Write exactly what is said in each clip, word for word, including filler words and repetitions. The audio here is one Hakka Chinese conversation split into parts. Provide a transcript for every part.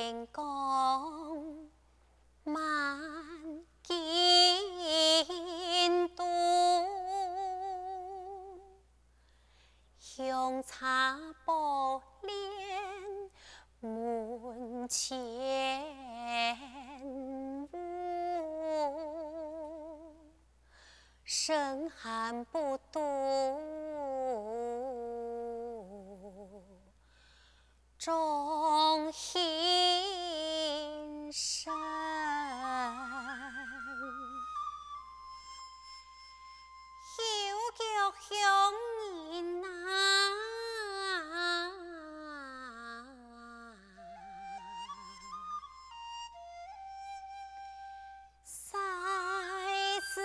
天光满金都，香车宝帘门前屋。深寒不度 中心神。有腳鄉人啊，赛斯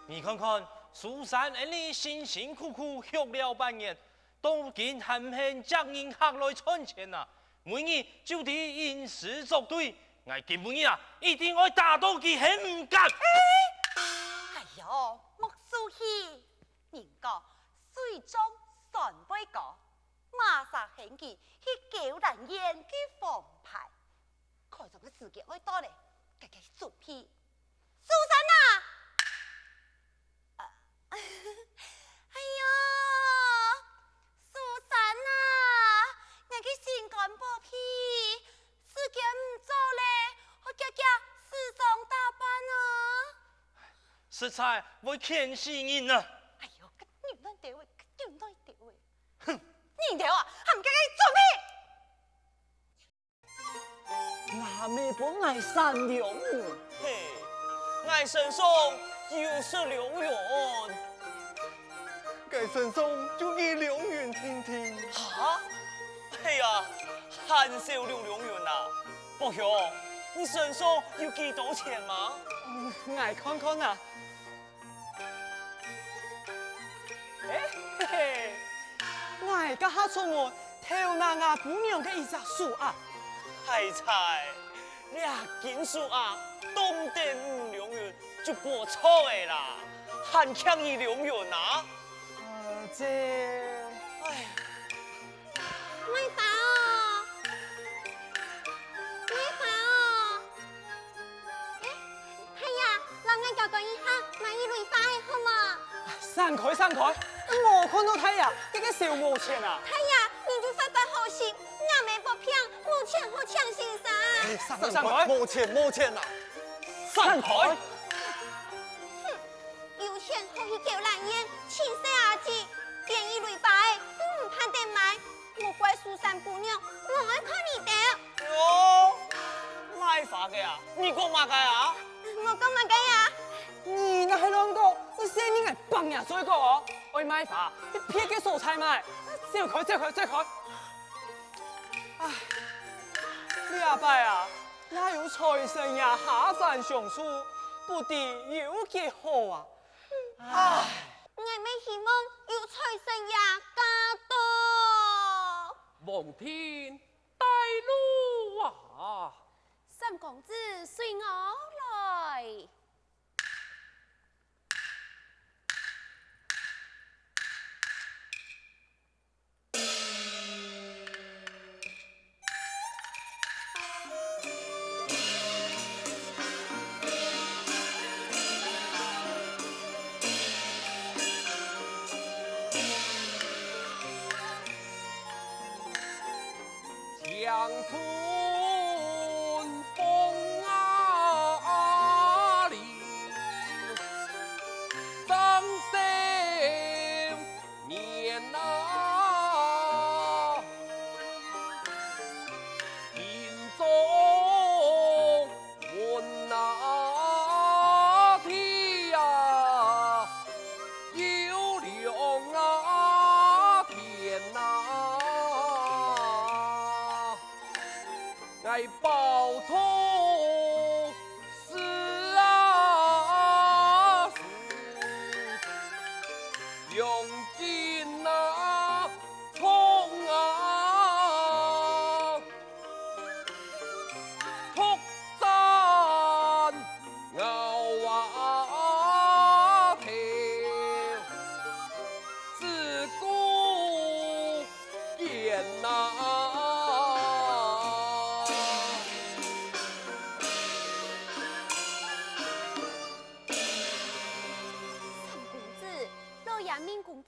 你看看，苏珊恩俚辛辛苦苦畜了半年，到今還毋肯接人客來賺錢啊！每日就知吟詩作對，𠊎今晡日啊，一定愛打到佢很毋甘！哎喲，莫受氣！人講水漲船會高，麼儕喊佢去狗欄院去奉牌？ 開張个時間愛到咧，該該準備。蘇珊啊！啊，哎喲，蘇珊啊，𠊎个心肝寶貝，時間毋早咧，愛遽遽梳妝打扮哦。實在會譴死人啊！哎喲，該扭蛋店个，該扭蛋店个。哼！你兜啊，還毋遽遽準備！ 阿姆分𠊎散良緣。嘿，𠊎身上有束良緣。該身上就有良緣定定。哈？哎呀，還少兩良緣啊！伯兄，你身上有幾多錢嗎？嗯，𠊎看看啊。 哎，嘿嘿，𠊎這下出門，頭拿吾餔娘个一隻手鐲。唉啋，這金手鐲，當得五兩銀就無錯个啦，還欠一兩銀啊？呃，這……哎呀， 賣花哦，賣花哦！哎，大爺，摎𠊎攪攪一下，買一蕊花仔好無？散開，散開！無看著大爺，這个小無錢啊！大爺，你就發發好心，若姆發病，無錢好請先生。哎，散開，散開！無錢，無錢啊！散開！哼， 有錢好去狗欄院，請細阿姊，連一蕊花仔都毋盼得買，莫怪蘇珊餔娘無愛看你兜。喲，賣花个啊，你講麼个啊？無講麼个啊。你哪會亂講？你細人仔放若嘴角哦！愛賣花，去別个所在賣。走開，走開，走開！唉，這擺啊， 哪有財神爺下凡相助，不知有幾好啊！唉，𠊎乜希望有財神爺駕到。王天帶路啊！三公子隨我來。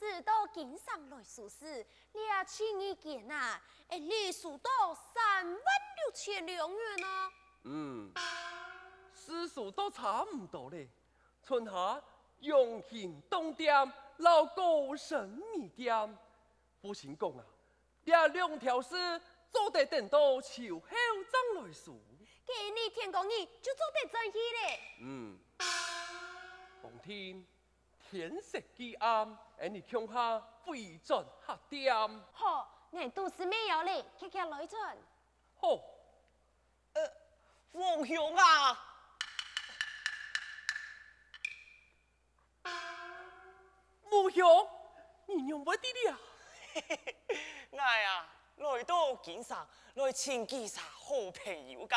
子到京城來書事，這忒異間啊，恩俚輸到三萬六千兩銀啊！嗯，是輸到差毋多咧。春夏用心當店摎高升米店，父親講啊，這兩條事做得等到秋後正來輸。該恩俚天光日就做得轉去咧。嗯，王定， 天色既暗，恩俚共下回轉客店。好，𠊎肚屎乜枵咧，遽遽來轉。好。呃，王兄啊！武兄，你仰會在這啊？𠊎啊，來到京城，來尋幾儕好朋友个，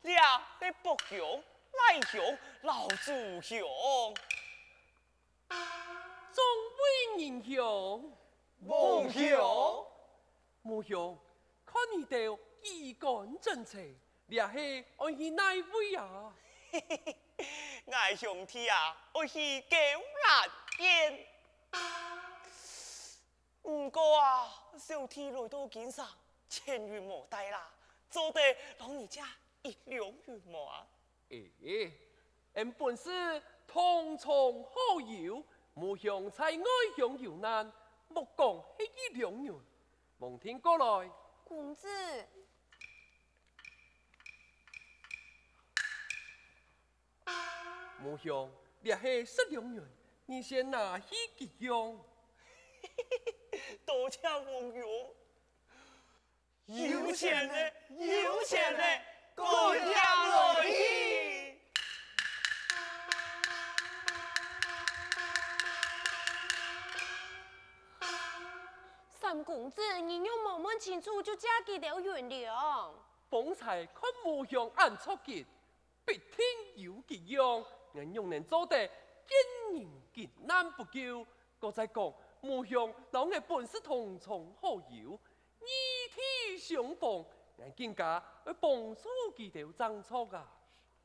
這係伯兄、倈兄摎祖兄。 眾位仁兄。武兄。武兄，看你兜衣冠整齊，這係愛去哪位啊？𠊎兄弟啊，愛去狗欄縣。毋過啊，小弟來到京城，錢銀無帶啦，做得摎你借一兩銀無啊？ 欸，恩本是同窗好友，武兄在外鄉有難，莫講係一兩銀。王定過來。公子。武兄，這係十兩銀，你先拿去急用。多謝王兄。 有錢咧，有錢咧，趕緊來去！三公子，你仰無問清楚就借佢兜銀兩？方才看武兄恁著急， 必定有其用，𠊎仰能做得見人急難不救？過再講，武兄摎𠊎本是同窗好友，義氣相仿，𠊎更加愛幫助佢兜正著啊！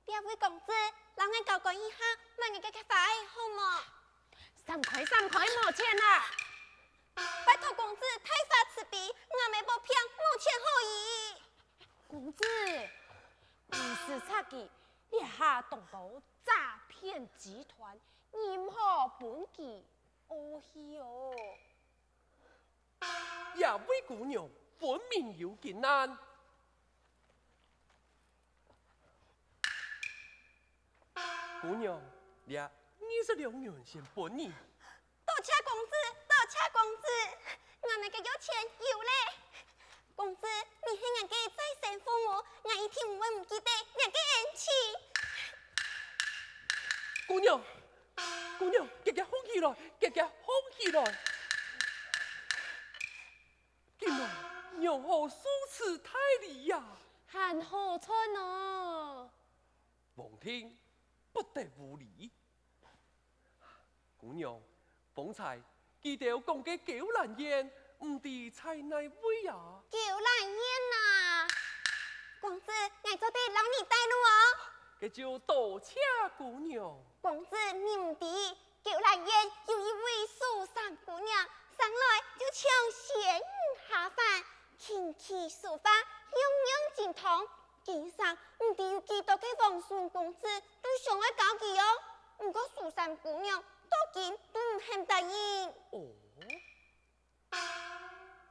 這位公子，摎𠊎交關一下，買𠊎个花仔好無？閃開，閃開，無錢啊！拜託公子，大發慈悲，𠊎姆無病，無錢好醫。 公子，你識察佢，這下當多詐騙集團，你毋好分佢軼去哦。這位姑娘分明有急難。 姑娘，這二十兩銀先分你。多謝公子，多謝公子，𠊎等个有錢有咧。公子，你係𠊎个再生父母，𠊎一定毋會毋記得你个恩情。姑娘，姑娘，遽遽䟘起來，遽遽䟘起來。今晡仰好數次大禮呀？還好賺哦！ 王定不得無禮。姑娘，方才佢兜講个狗欄縣，毋知在哪位啊？狗欄縣啊！公子，𠊎做得摎你帶路哦。該就多謝姑娘。公子，你毋知，狗欄縣有一位蘇三姑娘，生來就像仙女下凡，琴棋書畫，樣樣精通。 京城毋知有幾多个皇孫公子都想愛交佢哦，毋過蘇三姑娘到今都毋肯答應。哦？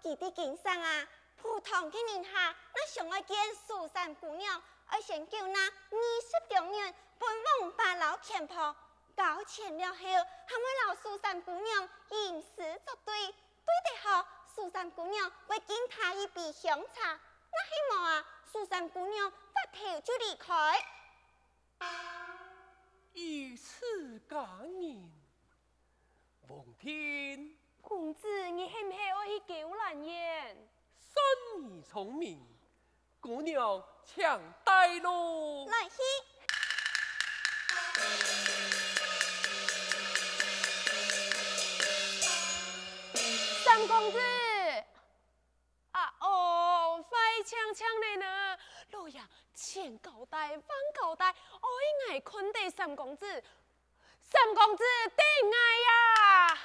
佢在京城啊，普通个人客若想愛見蘇三姑娘，愛先繳納二十兩銀分王伯摎錢婆，交錢了後，還會摎蘇三姑娘吟詩作對， 對得好，蘇三姑娘會敬他一杯香茶，若係無啊，蘇三姑娘拂頭就離開。如此佳人，王定。公子，你係毋係愛去狗欄縣？算你聰明， 姑娘，請帶路。來去。三公子！啊哦，壞淨淨咧呢！老爺千交代萬交代，愛𠊎看得三公子， 三公子等𠊎呀！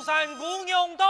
山姑娘到。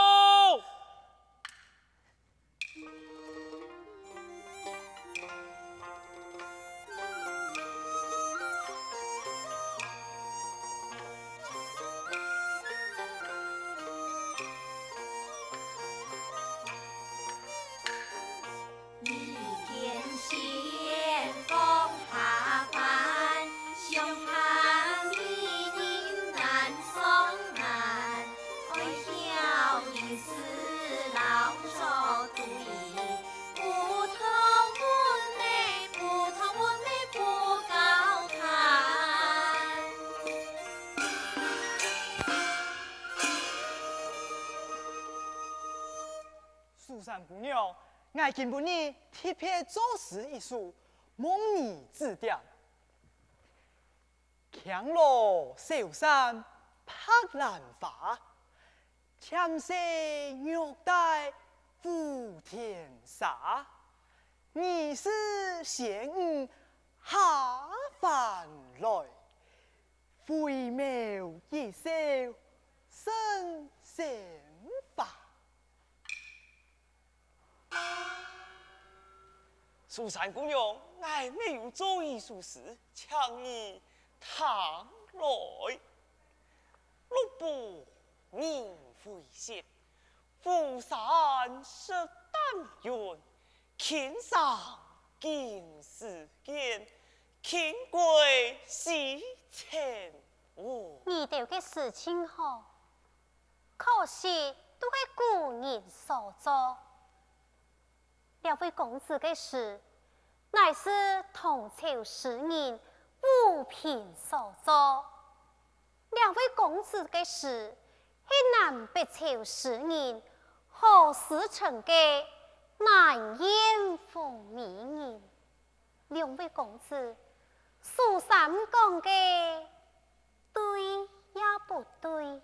苏三姑娘，𠊎今晡日特別作詩一首，蒙你指點。 輕羅小扇白蘭花，纖細玉帶湖天沙。疑是仙女下凡來，惟妙一笑生仙花。 苏三姑娘，𠊎乜有做一首詩，請你聽來。六部人會席，巫山石丹雲，卿上金絲間，卿貴西前屋。你兜个詩盡好， 可惜都係古人所作。這位公子个詩，乃是唐朝詩人吳平所作。這位公子个詩，係南北朝詩人何思成个難言風味人。兩位公子，蘇三講个對也不對？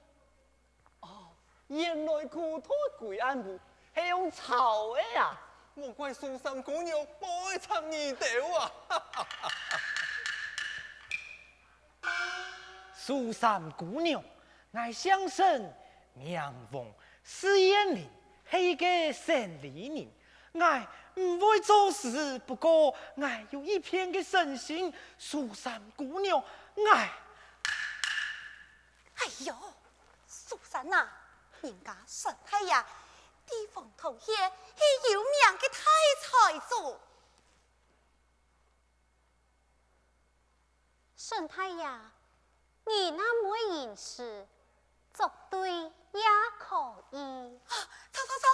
哦，原來古代歸案符係用抄个啊！莫怪蘇三姑娘無愛插你兜啊！蘇三姑娘，𠊎姓沈，名黃，字彥霖，係一個生理人。𠊎毋會作詩，不過𠊎有一片个身心，蘇三姑娘，𠊎 哎喲，蘇三啊，人家沈大爺在黃堂縣係有名个大才子。沈大爺，你若毋會吟詩，作對也可以。啊，著著著，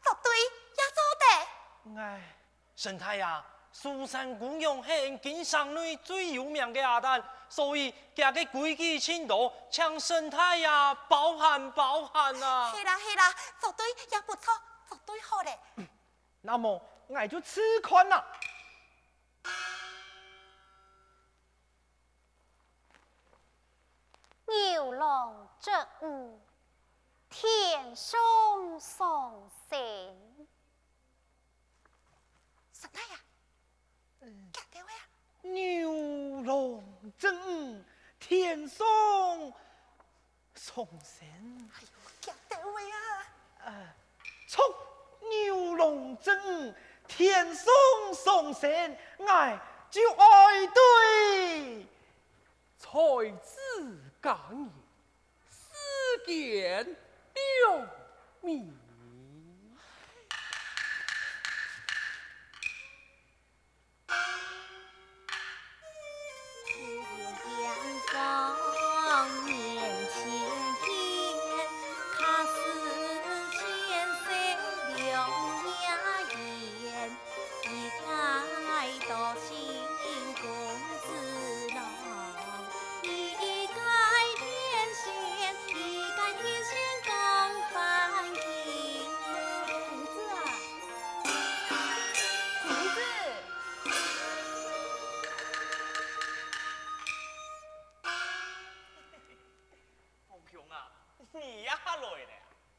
作對也做得。哎， 沈大爺，蘇三姑娘係今城內最有名个雅旦，所以厥个規矩盡多，請沈大爺包涵包涵啊！係啦係啦，作對也不錯，作對好咧。那麼，𠊎就試看啦。牛郎織女，天上送神。 沈大爺，嗯。遽兜仔啊！牛郎織女，天上送神。哎喲，遽兜仔啊！呃，著，牛郎織女，天上送神，𠊎就愛對 才子佳人，世間表明。王兄啊，你也來了。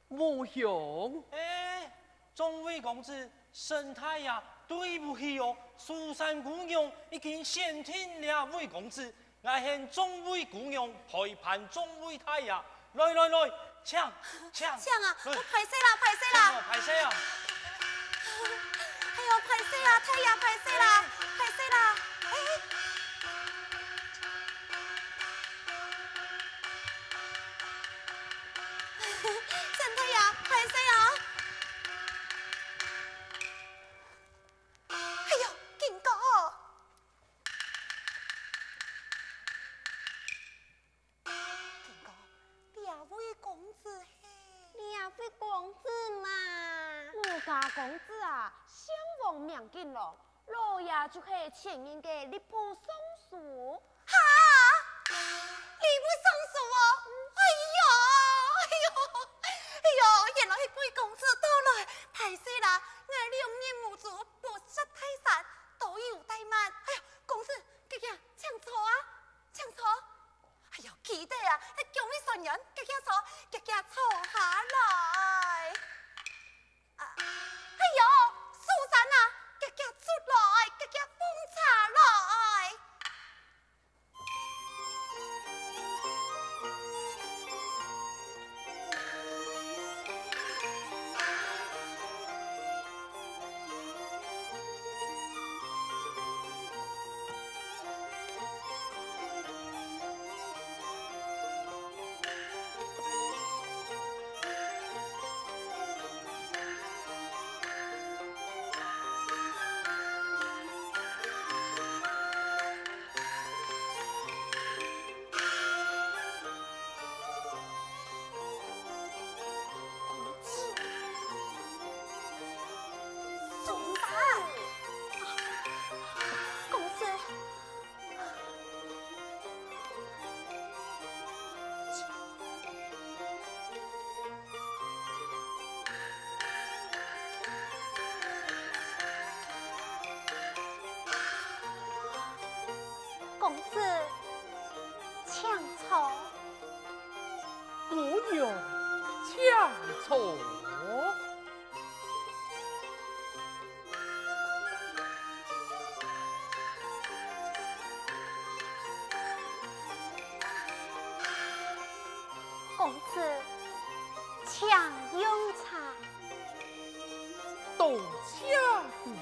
王兄。哎，眾位公子，沈大爺，對不起哦，蘇三姑娘已經選定這位公子，𠊎喊眾位姑娘陪伴眾位大爺。來來來，請，請。請啊，哎。我歹勢啦，歹勢啦。請哦，歹勢啊。哎喲，歹勢啦，大爺，歹勢啦，歹勢啦。哎。陳大爺，歹勢啊。哎喲，金哥。 金哥，這位公子係？這位公子嘛，我家公子啊，姓王名金郎，老爺就係前任个吏部尚書。哈？吏部尚書哦？哎喲，哎喲，哎喲，原來係貴公子到來，歹勢啦，𠊎兩日無主，不識泰山，多有怠慢。哎喲，公子，遽遽，請坐啊，請坐。 哎喲，記得啊，該薑米蒜仁，遽遽坐，遽遽坐下來。啊，哎喲，蘇珊啊，遽遽出來，遽遽奉茶來。公子，苏珊，公子。 公子，請坐。姑娘，請坐。 公子，請用茶。多謝姑娘。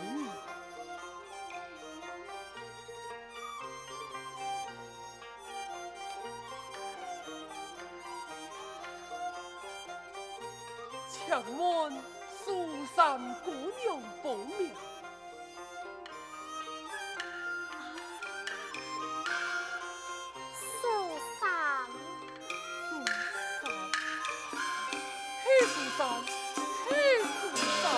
請問蘇珊姑娘芳名？蘇珊。蘇珊。嘿，蘇珊，嘿，蘇珊啊！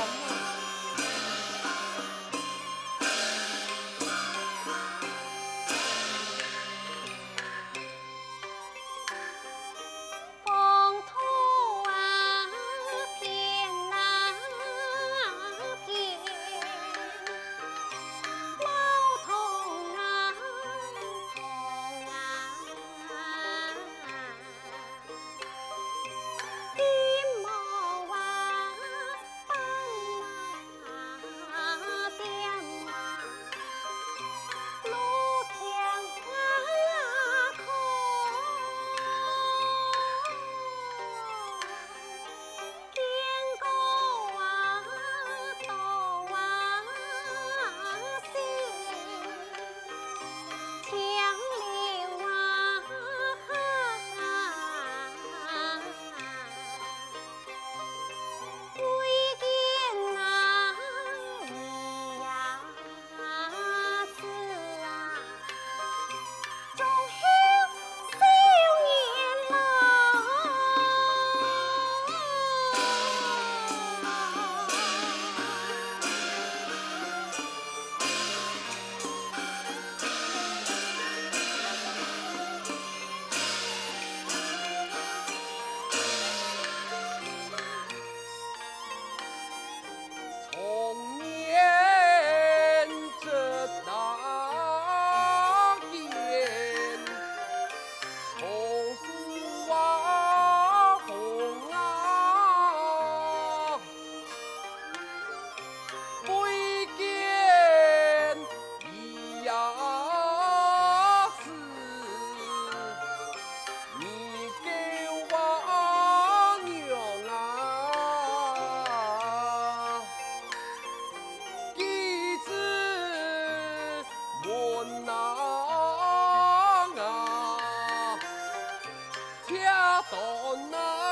徛到哪